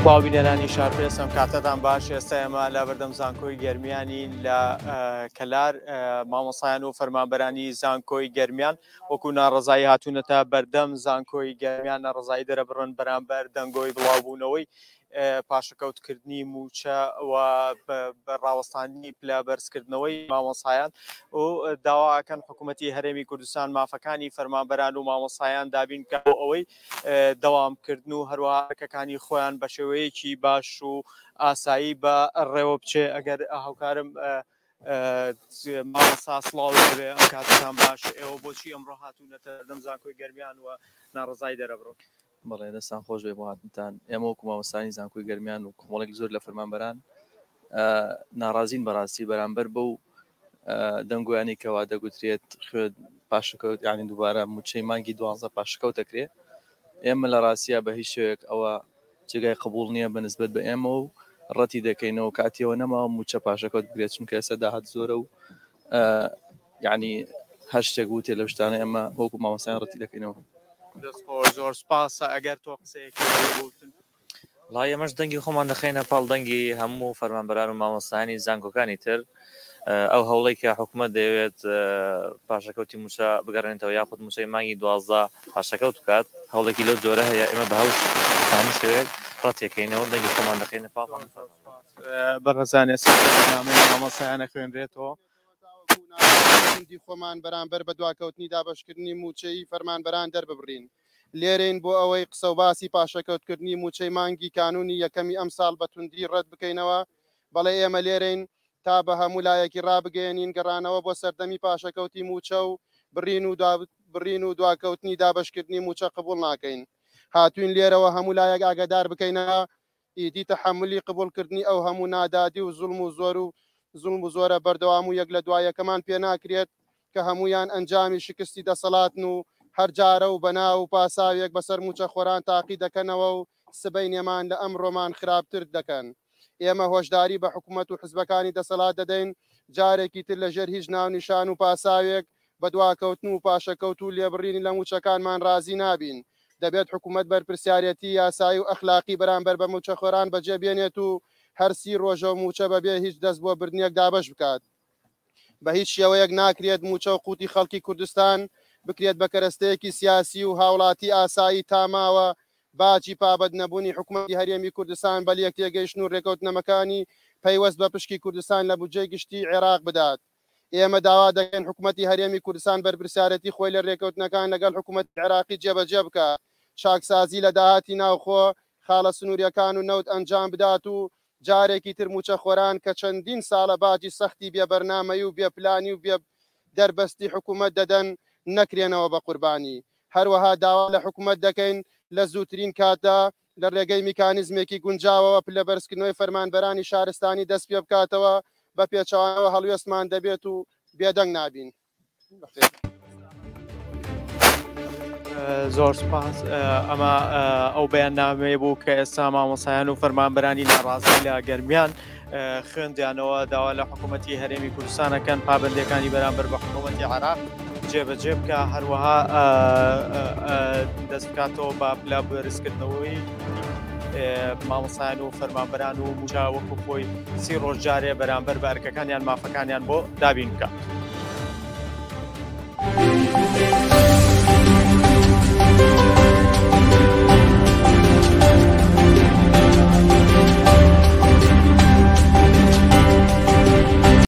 سڵاو بینەرانی شارپرێس، ئەم کاتەتان باش. ئێستا ئێمە لە بەردەم زانکۆی گەرمیانی لە کەلار، مامۆسایان و فەرمانبەرانی زانکۆی گەرمیان وەکو ناڕەزایی هاتوونەتە بەردەم زانکۆی گەرمیان، ناڕەزایی دەرەبڕن بەرامبەر دەنگۆی بڵاوبوونەوەی پاشەکەوتکردنی مووچە و بە ڕاوەستاندنی پلە بەرزکردنەوەی مامۆسایان و داواکەن حکوومەتی هەرێمی کوردستان مافەکانی فەرمانبەران و مامۆسایان دابین بکات بۆ ئەوەی دەوامکردن و هەروەها ئەرکەکانی خۆیان بە شێوەیەکی باش و ئاسایی بە ڕێوە بچێ. ئەگەر هاوکارم مامۆستا سڵاو لێبێ، ئەم کاتتان باش. ئێوە بۆچی ئەمڕۆ هاتوونەتە دەم زانکۆی گەرمیان و ناڕەزایی دەرەبڕن؟ بەڵێ، دەستان خۆش بێ بۆ هاتنتان. ئێمە وەکو مامۆستایانی زانکۆی گەرمیان و کۆمەڵێک زۆر لە فەرمانبەران ناڕازین بەڕاستی بەرامبەر بەو دەنگۆیانی کەوا دەگوترێت خوێ پاشەکەوت، یعنی دووبارە موچەی مانگی 12 پاشەکەوت دەکرێت. ئێمە لە ڕاستیە بە هیچ شێوەیەک ئەوە جێگای قبوڵ نییە بە نسبەت بە ئێمە و ڕەتی دەکەینەوە. کاتیەوە نەماوە موچە پاشەکەوت بکرێت، چونکە ئێستا داهات زۆرە و یعنی هەر شتێک وتێ لەو شتانە ئێمە وەکو مامۆستایان ڕەتی دەکەینەوە. دەست خۆش، زۆر سپاس. ئەگەر تۆ قسەیەکی هەیە بوتن. وەڵای ئێمەش دەنگی خۆمان دەخەینە پاڵ دەنگی هەموو فەرمانبەران و مامۆستایانی زانکۆکانی تر. ئەو هەوڵەی کە حکومەت دەیەوێت پاشەکەوتی مووچە بگەڕێنێتەوە یاخود مووچەی مانگی 12 پاشەکەوت بکات، هەوڵێکی لەو جۆرە هەیە، ئێمە بە هەموو شێوەیەک ڕەتیەکەینەوە، دەنگی خۆمان دەخەینە پاڵ هەموو فەرمانبەران. بەڕێزان ئێستا بەرنامەی مامۆستایان ئەخوێنرێتەوە. تاوەکو ناڕەزایی توندی خۆمان بەرامبەر بە دواکەوتنی دابەشکردنی مووچەی فەرمانبەران دەرببڕین، لێرەین بۆ ئەوەی قسەوباسی پاشەکەوتکردنی مووچەی مانگی کانوونی یەکەمی ئەمساڵ بە توندی ڕەت بکەینەوە. بەڵێ ئێمە لێرەین تا بە هەموو لایەکی ڕابگەیەنین گەڕانەوە بۆ سەردەمی پاشەکەوتی مووچە و بڕین و بڕین و دواکەوتنی دابەشکردنی مووچە قبوڵ ناکەین. هاتووین لێرەوە هەموو لایەک ئاگادار بکەینەوە ئیدی تەحەمولی قبوڵکردنی ئەو هەموو نادادی و زوڵم و زۆر و زوڵم و زۆرە بەردەوام و یەک لە دوا یەکەمان پێ ناکرێت کە هەموویان ئەنجامی شکستی دەسەڵاتن و هەر جارە و بە ناو و پاساوێک بەسەر مووچەخۆران تاقی دەکەنەوە و سبەینێمان لە ئەمڕۆمان خراپتر دەکەن. ئێمە هۆشداری بە حکومەت و حزبەکانی دەسەڵات دەدەین جارێکی تر لە ژێر هیچ ناونیشان و پاساوێک بە دواکەوتن و پاشەکەوت و لێبڕینی لە مووچەکانمان ڕازی نابین. دەبێت حکومەت بەرپرسیارێتی یاسایی و ئەخلاقی بەرامبەر بە مووچەخۆران بەجێ بێنێت و هەر سی ڕۆژە و مووچە بەبێ هیچ دەست بۆ بردنێک دابەش بکات. بە هیچ شێوەیەک ناکرێت مووچە و قوتی خەڵکی کوردستان بکرێت بە کەرەستەیەکی سیاسی و هاوڵاتی ئاسایی تا ماوە باجی پابەند نەبوونی حکومەتی هەرێمی کوردستان بە لێکتێگەیشتن و رێکەوتنەمەکانی پەیوەست بە پشکی کوردستان لە بودجەی گشتی عێراق بدات. ئێمە داوا دەکەین حکومەتی هەرێمی کوردستان بەرپرسیارێتی خۆی لە رێکەوتنەکان لەگەڵ حکومەتی عێراقی جێبەجێ بکات، چاکسازی لە داهاتی ناوخۆ، خاڵە سنوورییەکان و نەوت ئەنجام بدات و جارێکی تر مووچەخۆران کە چەندین ساڵە باجی سەختی بێ بەرنامەیی و بێ پلانی و بێ دەربەستی حکومەت دەدەن، نەکرێنەوە بە قوربانی. هەروەها داوا لە حکومەت دەکەین لە زووترین کاتدا لە ڕێگەی میکانیزمێکی گونجاوەوە پلەبەرزکردنەوەی فەرمانبەرانی شارستانی دەست پێبکاتەوە، بە پێچەوانەوە هەڵوێستمان دەبێت و بێدەنگ نابین. زۆر سپاس. ئەمە ئەو بەیاننامەیە بوو کە ئێستا مامۆسایان و فەرمانبەرانی ناڕازی لە گەرمیان خوێندیانەوە، داوا لە حکوومەتی هەرێمی کوردستانەکەن پابندەکانی بەرامبەر بە حکوومەتی عراق جێبەجێ بکە، هەروەها دەست بکاتەوە بە پلە بەرزکردنەوەی مامۆسایان و فەرمانبەران و موچە وەکو خۆی 30 ڕۆژ جارێ بەرامبەر بە ئەرکەکانیان مافەکانیان بۆ دابین بکات.